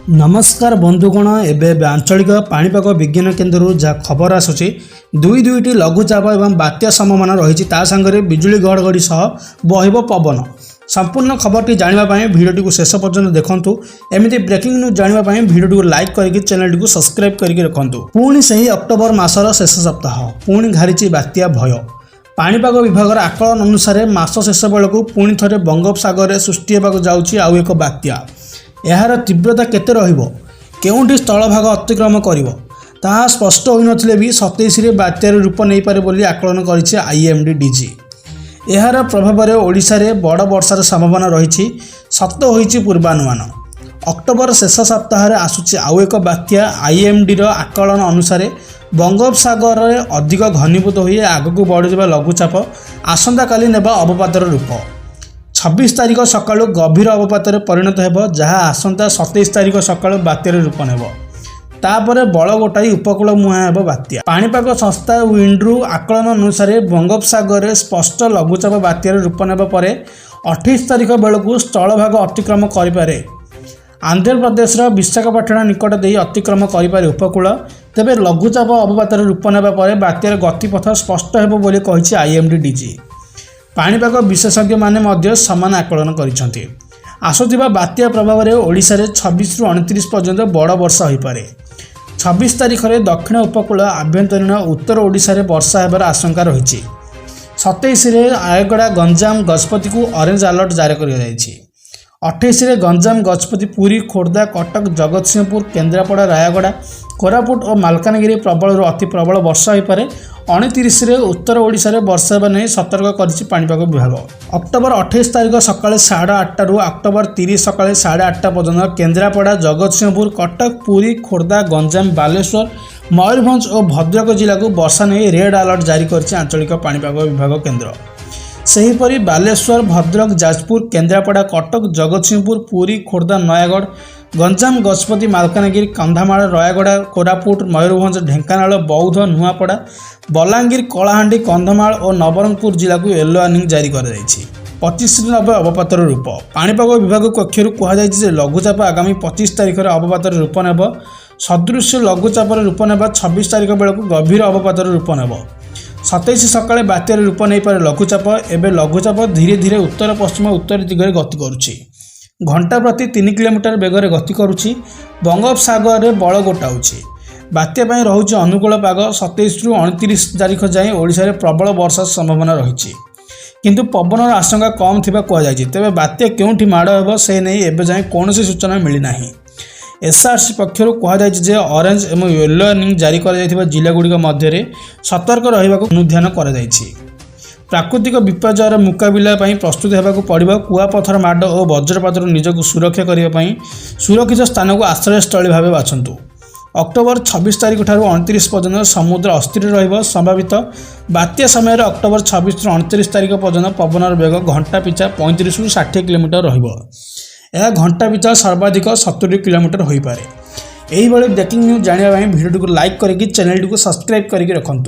ନମସ୍କାର ବନ୍ଧୁଗଣ, ଏବେ ଏବେ ଆଞ୍ଚଳିକ ପାଣିପାଗ ବିଜ୍ଞାନ କେନ୍ଦ୍ରରୁ ଯାହା ଖବର ଆସୁଛି, ଦୁଇ ଦୁଇଟି ଲଘୁଚାପ ଏବଂ ବାତ୍ୟା ସମ୍ଭାବନା ରହିଛି। ତା ସାଙ୍ଗରେ ବିଜୁଳି ଘଡ଼ଘଡ଼ି ସହ ବହିବ ପବନ। ସମ୍ପୂର୍ଣ୍ଣ ଖବରଟି ଜାଣିବା ପାଇଁ ଭିଡ଼ିଓଟିକୁ ଶେଷ ପର୍ଯ୍ୟନ୍ତ ଦେଖନ୍ତୁ। ଏମିତି ବ୍ରେକିଂ ନ୍ୟୁଜ୍ ଜାଣିବା ପାଇଁ ଭିଡ଼ିଓଟିକୁ ଲାଇକ୍ କରିକି ଚ୍ୟାନେଲଟିକୁ ସବସ୍କ୍ରାଇବ୍ କରିକି ରଖନ୍ତୁ। ପୁଣି ସେହି ଅକ୍ଟୋବର ମାସର ଶେଷ ସପ୍ତାହ, ପୁଣି ଘାରିଛି ବାତ୍ୟା ଭୟ। ପାଣିପାଗ ବିଭାଗର ଆକଳନ ଅନୁସାରେ ମାସ ଶେଷ ବେଳକୁ ପୁଣି ଥରେ ବଙ୍ଗୋପସାଗରରେ ସୃଷ୍ଟି ହେବାକୁ ଯାଉଛି ଆଉ ଏକ ବାତ୍ୟା। ଏହାର ତୀବ୍ରତା କେତେ ରହିବ, କେଉଁଠି ସ୍ଥଳଭାଗ ଅତିକ୍ରମ କରିବ, ତାହା ସ୍ପଷ୍ଟ ହୋଇନଥିଲେ ବି 27ରେ ବାତ୍ୟାର ରୂପ ନେଇପାରେ ବୋଲି ଆକଳନ କରିଛି ଆଇଏମ୍ଡି ଡିଜି। ଏହାର ପ୍ରଭାବରେ ଓଡ଼ିଶାରେ ବଡ଼ ବର୍ଷାର ସମ୍ଭାବନା ରହିଛି। ସତ ହୋଇଛି ପୂର୍ବାନୁମାନ। ଅକ୍ଟୋବର ଶେଷ ସପ୍ତାହରେ ଆସୁଛି ଆଉ ଏକ ବାତ୍ୟା। ଆଇଏମ୍ଡିର ଆକଳନ ଅନୁସାରେ ବଙ୍ଗୋପସାଗରରେ ଅଧିକ ଘନୀଭୂତ ହୋଇ ଆଗକୁ ବଢ଼ୁଥିବା ଲଘୁଚାପ ଆସନ୍ତାକାଲି ନେବ ଅବପାତର ରୂପ। 26 ତାରିଖ ସକାଳୁ ଗଭୀର ଅବପାତରେ ପରିଣତ ହେବ, ଯାହା ଆସନ୍ତା 27 ତାରିଖ ସକାଳୁ ବାତ୍ୟାର ରୂପ ନେବ। ତାପରେ ବଳ ଗୋଟାଇ ଉପକୂଳ ମୁହାଁ ହେବ ବାତ୍ୟା। ପାଣିପାଗ ସଂସ୍ଥା ୱିଣ୍ଡରୁ ଆକଳନ ଅନୁସାରେ ବଙ୍ଗୋପସାଗରରେ ସ୍ପଷ୍ଟ ଲଘୁଚାପ ବାତ୍ୟାର ରୂପ ନେବା ପରେ 28 ତାରିଖ ବେଳକୁ ସ୍ଥଳଭାଗ ଅତିକ୍ରମ କରିପାରେ। ଆନ୍ଧ୍ରପ୍ରଦେଶର ବିଶାଖାପାଟଣା ନିକଟ ଦେଇ ଅତିକ୍ରମ କରିପାରେ ଉପକୂଳ। ତେବେ ଲଘୁଚାପ ଅବପାତର ରୂପ ନେବା ପରେ ବାତ୍ୟାର ଗତିପଥ ସ୍ପଷ୍ଟ ହେବ ବୋଲି କହିଛି ଆଇଏମ୍ଡି ଡିଜି। ପାଣିପାଗ ବିଶେଷଜ୍ଞମାନେ ମଧ୍ୟ ସମାନ ଆକଳନ କରିଛନ୍ତି। ଆସୁଥିବା ବାତ୍ୟା ପ୍ରଭାବରେ ଓଡ଼ିଶାରେ 26ରୁ 29 ପର୍ଯ୍ୟନ୍ତ ବଡ଼ ବର୍ଷା ହୋଇପାରେ। 26 ତାରିଖରେ ଦକ୍ଷିଣ ଉପକୂଳ, ଆଭ୍ୟନ୍ତରୀଣ ଉତ୍ତର ଓଡ଼ିଶାରେ ବର୍ଷା ହେବାର ଆଶଙ୍କା ରହିଛି। 27ରେ ରାୟଗଡ଼ା, ଗଞ୍ଜାମ, ଗଜପତିକୁ ଅରେଞ୍ଜ ଆଲର୍ଟ ଜାରି କରାଯାଇଛି। 28ରେ ଗଞ୍ଜାମ, ଗଜପତି, ପୁରୀ, ଖୋର୍ଦ୍ଧା, କଟକ, ଜଗତସିଂହପୁର, କେନ୍ଦ୍ରାପଡ଼ା, ରାୟଗଡ଼ା, କୋରାପୁଟ ଓ ମାଲକାନଗିରି ପ୍ରବଳରୁ ଅତି ପ୍ରବଳ ବର୍ଷା ହୋଇପାରେ। 29ରେ ଉତ୍ତର ଓଡ଼ିଶାରେ ବର୍ଷା ହେବା ନେଇ ସତର୍କ କରିଛି ପାଣିପାଗ ବିଭାଗ। ଅକ୍ଟୋବର 28 ତାରିଖ ସକାଳେ 8:30ରୁ ଅକ୍ଟୋବର 30 ସକାଳେ 8:30 ପର୍ଯ୍ୟନ୍ତ କେନ୍ଦ୍ରାପଡ଼ା, ଜଗତସିଂହପୁର, କଟକ, ପୁରୀ, ଖୋର୍ଦ୍ଧା, ଗଞ୍ଜାମ, ବାଲେଶ୍ୱର, ମୟୂରଭଞ୍ଜ ଓ ଭଦ୍ରକ ଜିଲ୍ଲାକୁ ବର୍ଷା ନେଇ ରେଡ୍ ଆଲର୍ଟ ଜାରି କରିଛି ଆଞ୍ଚଳିକ ପାଣିପାଗ ବିଭାଗ କେନ୍ଦ୍ର। ସେହିପରି ବାଲେଶ୍ୱର, ଭଦ୍ରକ, ଯାଜପୁର, କେନ୍ଦ୍ରାପଡ଼ା, କଟକ, ଜଗତସିଂହପୁର, ପୁରୀ, ଖୋର୍ଦ୍ଧା, ନୟାଗଡ଼, ଗଞ୍ଜାମ, ଗଜପତି, ମାଲକାନଗିରି, କନ୍ଧମାଳ, ରାୟଗଡ଼ା, କୋରାପୁଟ, ମୟୂରଭଞ୍ଜ, ଢେଙ୍କାନାଳ, ବୌଦ୍ଧ, ନୂଆପଡ଼ା, ବଲାଙ୍ଗୀର, କଳାହାଣ୍ଡି, କନ୍ଧମାଳ ଓ ନବରଙ୍ଗପୁର ଜିଲ୍ଲାକୁ ୟେଲୋ ୱାର୍ଣ୍ଣିଂ ଜାରି କରାଯାଇଛି। 25ରେ ନେବ ଅବପାତର ରୂପ। ପାଣିପାଗ ବିଭାଗ ପକ୍ଷରୁ କୁହାଯାଇଛି ଯେ ଲଘୁଚାପ ଆଗାମୀ 25 ତାରିଖରେ ଅବପାତର ରୂପ ନେବ। ସଦୃଶ୍ୟ ଲଘୁଚାପର ରୂପ ନେବା 26 ତାରିଖ ବେଳକୁ ଗଭୀର ଅବପାତର ରୂପ ନେବ। 27 ସକାଳେ ବାତ୍ୟାର ରୂପ ନେଇପାରେ ଲଘୁଚାପ। ଏବେ ଲଘୁଚାପ ଧୀରେ ଧୀରେ ଉତ୍ତର ପଶ୍ଚିମ ଉତ୍ତର ଦିଗରେ ଗତି କରୁଛି। ଘଣ୍ଟା ପ୍ରତି 3 କିଲୋମିଟର ବେଗରେ ଗତି କରୁଛି। ବଙ୍ଗୋପସାଗରରେ ବଳ ଗୋଟାଉଛି। ବାତ୍ୟା ପାଇଁ ରହୁଛି ଅନୁକୂଳ ପାଗ। 27ରୁ 29 ତାରିଖ ଯାଏଁ ଓଡ଼ିଶାରେ ପ୍ରବଳ ବର୍ଷା ସମ୍ଭାବନା ରହିଛି, କିନ୍ତୁ ପବନର ଆଶଙ୍କା କମ୍ ଥିବା କୁହାଯାଇଛି। ତେବେ ବାତ୍ୟା କେଉଁଠି ମାଡ଼ ହେବ, ସେ ନେଇ ଏବେ ଯାଏଁ କୌଣସି ସୂଚନା ମିଳିନାହିଁ। ଏସ୍ଆର୍ସି ପକ୍ଷରୁ କୁହାଯାଇଛି ଯେ ଅରେଞ୍ଜ ଏବଂ ୟେଲୋ ୱାର୍ଣ୍ଣିଂ ଜାରି କରାଯାଇଥିବା ଜିଲ୍ଲାଗୁଡ଼ିକ ମଧ୍ୟରେ ସତର୍କ ରହିବାକୁ ଅନୁଧ୍ୟାନ କରାଯାଇଛି। ପ୍ରାକୃତିକ ବିପର୍ଯ୍ୟୟର ମୁକାବିଲା ପାଇଁ ପ୍ରସ୍ତୁତ ହେବାକୁ ପଡ଼ିବ। କୁଆପଥର ମାଡ଼ ଓ ବଜ୍ରପାତରୁ ନିଜକୁ ସୁରକ୍ଷା କରିବା ପାଇଁ ସୁରକ୍ଷିତ ସ୍ଥାନକୁ ଆଶ୍ରୟସ୍ଥଳୀ ଭାବେ ବାଛନ୍ତୁ। ଅକ୍ଟୋବର 26 ତାରିଖ ଠାରୁ 29 ପର୍ଯ୍ୟନ୍ତ ସମୁଦ୍ର ଅସ୍ଥିର ରହିବ। ସମ୍ଭାବିତ ବାତ୍ୟା ସମୟରେ ଅକ୍ଟୋବର 26ରୁ 29 ତାରିଖ ପର୍ଯ୍ୟନ୍ତ ପବନର ବେଗ ଘଣ୍ଟା ପିଛା 35ରୁ 60 କିଲୋମିଟର ରହିବ। ଏହା ଘଣ୍ଟା ପିଛା ସର୍ବାଧିକ 70 କିଲୋମିଟର ହୋଇପାରେ। ଏହିଭଳି ବ୍ରେକିଂ ନ୍ୟୁଜ୍ ଜାଣିବା ପାଇଁ ଭିଡ଼ିଓଟିକୁ ଲାଇକ୍ କରିକି ଚ୍ୟାନେଲଟିକୁ ସବସ୍କ୍ରାଇବ୍ କରିକି ରଖନ୍ତୁ।